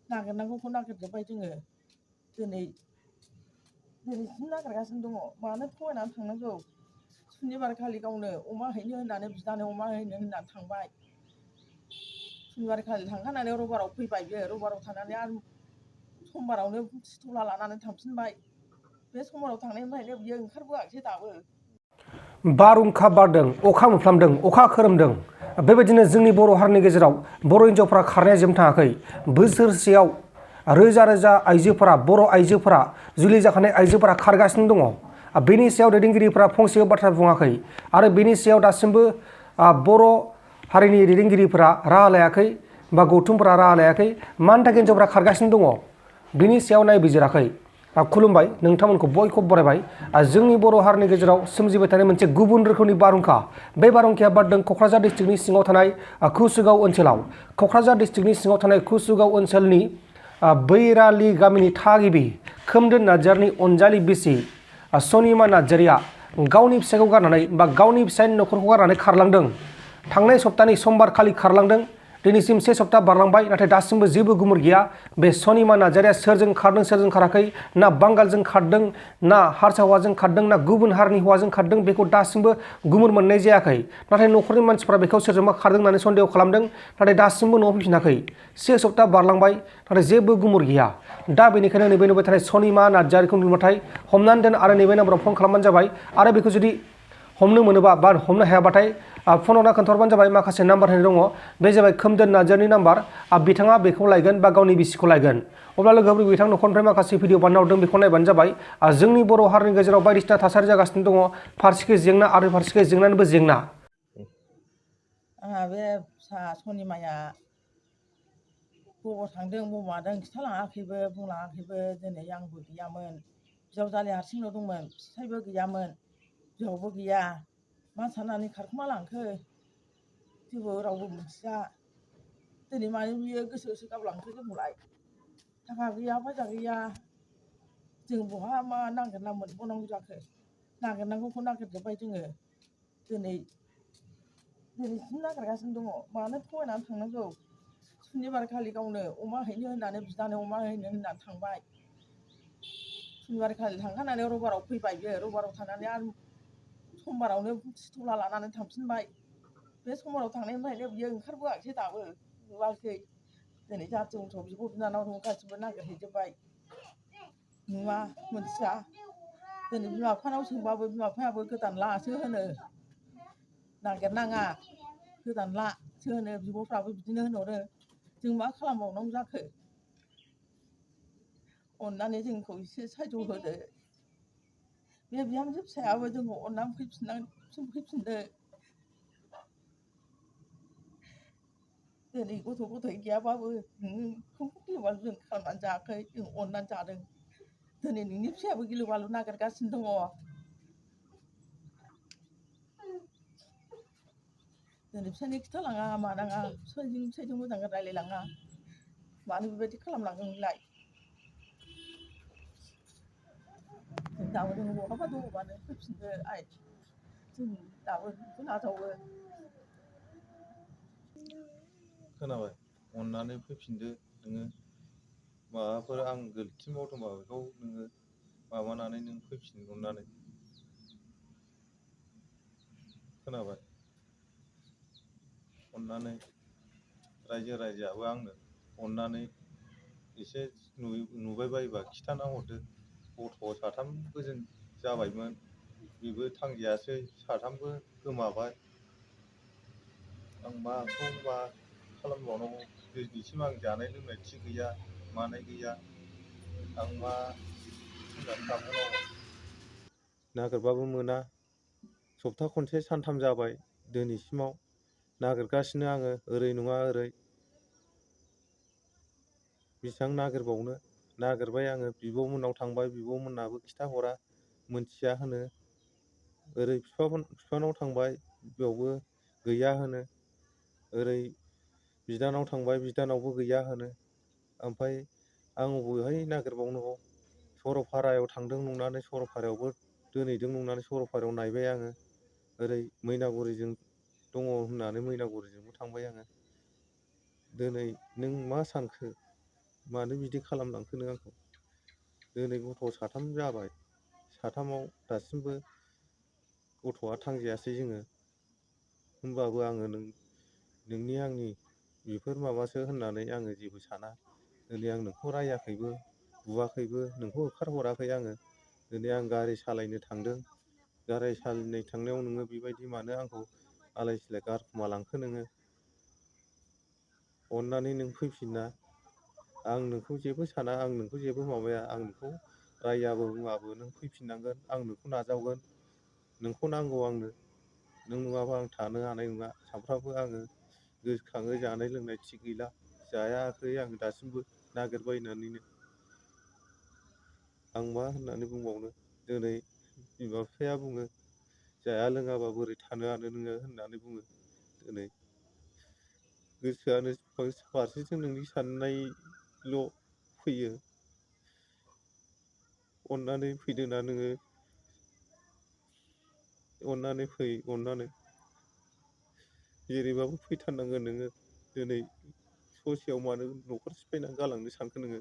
नागिरनांगौखौ नागिरजोब्बाय जोङो दिनैसिम नागिरगासिनो दङ। मानो थगायनानै थांनांगौ? सुनिबार खालि गावनो अमा हैनो होननानै बिदानो अमा हैनो होननानै थांबाय। सुनिबार खालि थांखानानै रबिबाराव फैबाय बियो। रबिबाराव थानानै आरो समबारावनो सिथला लानानै थांफिनबाय। बे समबाराव थांनायनिफ्रायनो बियो ओंखारबोआखिसै दाबो। बारहुंखा बारदों, अखा मोफ्लामदों, अखा खोरोमदों। बेबायदिनो जोंनि बर' हारिनि गेजेराव बर' हिन्जावफ्रा खारनाया जोबनो थाङाखै। बोसोरसेयाव रोजा रोजा आइजोफोरा, बर' आइजोफोरा, जुलि जाखानाय आइजोफोरा खारगासिनो दङ। बेनि सायाव दैदेनगिरिफोरा फंसेबो बाथ्रा बुङाखै आरो बेनि सायाव दासिमबो बर' हारिनि दैदेनगिरिफोरा राहा लायाखै बा गौथुमफोरा राहा लायाखै। मानि थाखाय हिन्जावफ्रा खारगासिनो दङ बिनि सायाव नायबिजिराखै। खुलुमबाय, नोंथांमोनखौ बयखौबो बरायबाय। जोंनि बर' हारिनि गेजेराव सोमजिबाय थानाय मोनसे गुबुन रोखोमनि बारहुंखा। बे बारहुंखाया बारदों क'क्राझार डिस्ट्रिक्टनि सिङाव थानाय कुसुगाव ओनसोलाव। क'क्राझार डिस्ट्रिक्टनि सिङाव थानाय कुसुगाव ओनसोलनि बैरालि गामिनि थागिबि खोमदोन नार्जारिनि अनजालि बिसि सनिमा नार्जारिया गावनि फिसायखौ गारनानै बा गावनि फिसायनि न'खरखौ गारनानै खारलांदों। थांनाय सप्तानि समबार खालि खारलांदों। दिनैसिम से सप्ता बारलांबाय, नाथाय दासिमबो जेबो गुमुर गैया। बे सनिमा नार्जारिया सोरजों खारदों, सोरजों खाराखै, ना बांगालजों खारदों, ना हारसा हौवाजों खारदों, ना गुबुन हारिनि हौवाजों खारदों, बेखौ दासिमबो गुमुर मोननाय जायाखै। नाथाय न'खरनि मानसिफ्रा बेखौ सोरजोंबा खारदों होननानै सन्देह खालामदों। नाथाय दासिमबो न'आव फैफिनाखै। से सप्ता बारलांबाय, नाथाय जेबो गुमुर गैया। दा बेनिखायनो नैबे नुबाय थानाय सनिमा नार्जारिखौ नुबाथाय हमनानै दोन आरो नैबे नाम्बाराव फन खालामबानो जाबाय। आरो बेखौ जुदि हमनो मोनोबा बा हमनो हायाबाथाय फन हरना खोन्थाहरबानो जाबाय। माखासे नाम्बार होनाय दङ, बे जाबाय खोमदोन नार्जारिनि नाम्बार। बिथाङा बेखौ लायगोन बा गावनि बिसिखौ लायगोन। अब्ला लोगोफोर बिथां न'खरनिफ्राय माखासे भिडिअ बानायना हरदों, बेखौ नायबानो जाबाय। जोंनि बर' हारिनि गेजेराव बायदिसिना थासारि जागासिनो दङ। फारसेखै जेंना आरो फारसेखै जेंनानिबो जेंना। आंहा बे फिसा सनिमाया बबाव थांदों बबाव मादों खिथालाङाखैबो बुंलाङाखैबो। दिनै आंबो गैयामोन, बिजावजालि हारसिंल' दंमोन, फिसायबो गैयामोन, बिहावबो गैया। मा साननानै खारखोमा लांखो जेबो रावबो मिथिया। दिनै मानो बियो गोसो गोसो गावलांखो जोंखौलाय? थाखा गैया फैसा गैया, जों बहा मा नागिरना मोनबावनांगौ जाखो? नागिरनांगौखौ नागिरजोब्बाय जोङो दिनैसिम नागिरगासिनो दङ। मानो थगायनानै थांनांगौ? सुनिबार खालि गावनो अमा हैनो होननानै बिदानो अमा हैनो होननानै थांबाय। सुनिबार खालि थांखानानै रबिबाराव फैबाय बियो। रबिबाराव थानानै आरो समबारावनो सिथला लानानै थांफिनबाय। बे समबाराव थांनायनिफ्रायनो बियो ओंखारबोआखिसै दाबो, नुवाखै। दिनै जाथि बंस' बिब' बिनानाव गासिबो नागिरहैजोब्बाय, नुवा मोनथिया। दिनै बिमा बिफानाव सोंबाबो बिमा बिफायाबो गोदान लासो होनो, नागिरनाङा गोदान लासो होनो। बिब'फ्राबो बिदिनो होनहरो। जों मा खालामबावनांगौ जाखो? अननानै जोंखौ एसे सायज' होदो। बे बिहामजो फिसायाबो जोंखौ अननानै फैफिनदो। दिनै गथ' गथाय गैयाबाबो नोंखौ गिलु बालु जों खालामनानै जायाखै, जों अननानै जादों। दिनै नोंनि फिसायाबो गिलु बालु नागिरगासिनो दङ। दिनै फिसायनो खिथालाङा मानाङा, फिसायजों मोजां रायलायलाङा। मानो बेबायदि खालामलांदों नोंलाय? जों दाबो नों बहाबा दङबानो फैफिनदो आइ, जों दाबो नोंखौ नाजावो। खोनाबाय? अननानै फैफिनदो नोङो। माबाफोर आं गोरोन्थि मावदोंबा बेखौ नोङो माबानानै नों फैफिन अननानै। खोनाबाय? अननानै रायजो राजायाबो आंनो अननानै एसे नुबाय बायोबा खिथाना हरदो। गथ' साथामबो जों जाबायमोन, बेबो थांजायासै, साथामबो गोमाबाय। आं माखौ मा खालामबावनांगौ? दिनैसिम आं जानाय लोंनाय थिग गैया, मानाय गैया। आं मा होननानै थाबावनांगौ? नागिरबाबो मोना। सप्ता खनसे सानथाम जाबाय दिनैसिमाव नागिरगासिनो आङो, ओरै नङा ओरै। बेसेबां नागिरबावनो? नागिरबाय आङो, बिब'मोननाव थांबाय, बिब'मोननाबो खिथाहरा, मोनथिया होनो। ओरै बिफानाव थांबाय, बेयावबो गैया होनो। ओरै बिदानाव थांबाय, बिदानावबो गैया होनो। ओमफ्राय आं बबेहाय नागिरबावनांगौ? सरलपारायाव थांदों नंनानै सरलपारायावबो दोनहैदों नंनानै सरलपारायाव नायबाय आङो। ओरै मैनागुरिजों दङ होननानै मैनागुरिजोंबो थांबाय आङो। दिनै नों मा सानखो? मानो बिदि खालामलांखो नों आंखौ? दिनै गथ' साथाम जाबाय, साथामाव दासिमबो गथ'आ थांजायासै जोङो। होमबाबो आङो नोंनि आंनि बेफोर माबासो होननानै आङो जेबो साना। दिनै आं नोंखौ रायाखैबो, बुवाखैबो, नोंखौ होखारहराखै आङो। दिनै आं गारि सालायनो थांदों, गारि सालायनो थांनायाव नोङो बेबायदि मानो आंखौ आलाय सिलाय गारखोमा लांखो नोङो? अननानै नों फैफिनना। आं नोंखौ जेबो साना, आं नोंखौ जेबो माबाया, आं नोंखौ रायाबो बुङाबो नों फैफिननांगोन। आं नोंखौ नाजावगोन, नोंखौ नांगौ आंनो। नों नङाबा आं थानो हानाय नङा। सानफ्रामबो आङो गोसोखाङो, जानाय लोंनाय थिग गैला, जायाखै आं दासिमबो नागिरबायनानैनो। आं मा होननानै बुंबावनो? दिनै बिमा बिफाया बुङो, जाया लोङाबा बोरै थानो हानो नोङो होननानै बुङो। दिनै गोसोआनो फारसेथिं नोंनि साननायल' फैयो। अननानै फैदोना नोङो, अननानै फै, अननानै। जेरैबाबो फैथारनांगोन नोङो। दिनै ससेयाव मानो न'खर सिफायनानै गालांनो सानखो नोङो?